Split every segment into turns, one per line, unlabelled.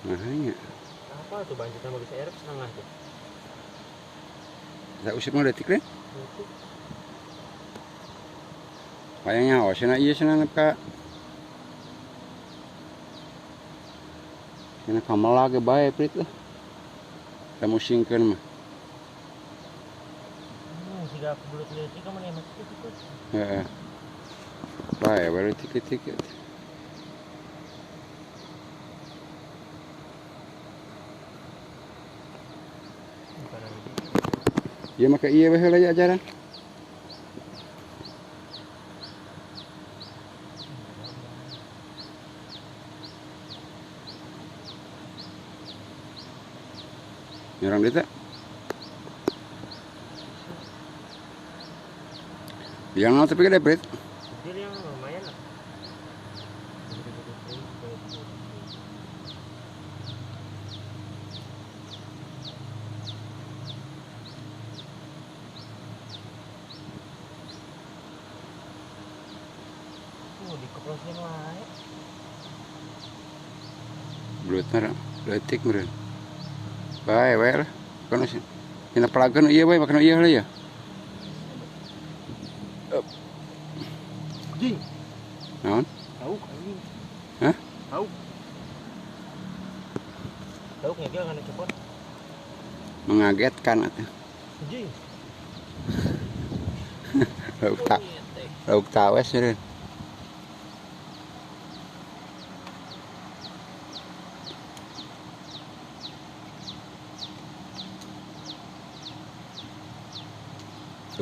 Nah,
apa tuh banjir tambah bisa erep setengah tuh.
Bisa usip mah detik deh. Kayaknya awas cenah ieu cenah ka. Cenah kamela ge bae prit lah. Da musingkeun mah.
Siga belut leutik mah emang kitu.
Heeh. Bae bae leutik-leutik. Ieu make ieu we heula ajaran. Nyorang duit tak? Yang tapi gede Brit.
Kecil yang lumayan lah. Dikeprosin wae.
Belutna leutik meureun. Bae we lah. Kono sih. Dina pelageun ieu we make nu ieu heula ya.
Anjing.
Naon?
Lauk anjing.
Hah?
Lauk. Lauk ngegel kana cepot.
Mengagetkan atuh.
Anjing.
Lauk tak. Lauk tawes meureun.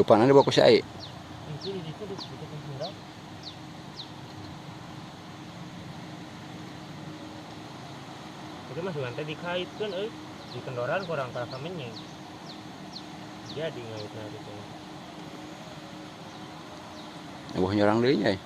Rupana dibawa ku si Ai.
Itu di situ di situ. Itu mah sugan teh dikaitkeun euy, di kendoran kurang karasa menyeng. Jadi ngaitna gitu.
Eueuh nyorang deui nya.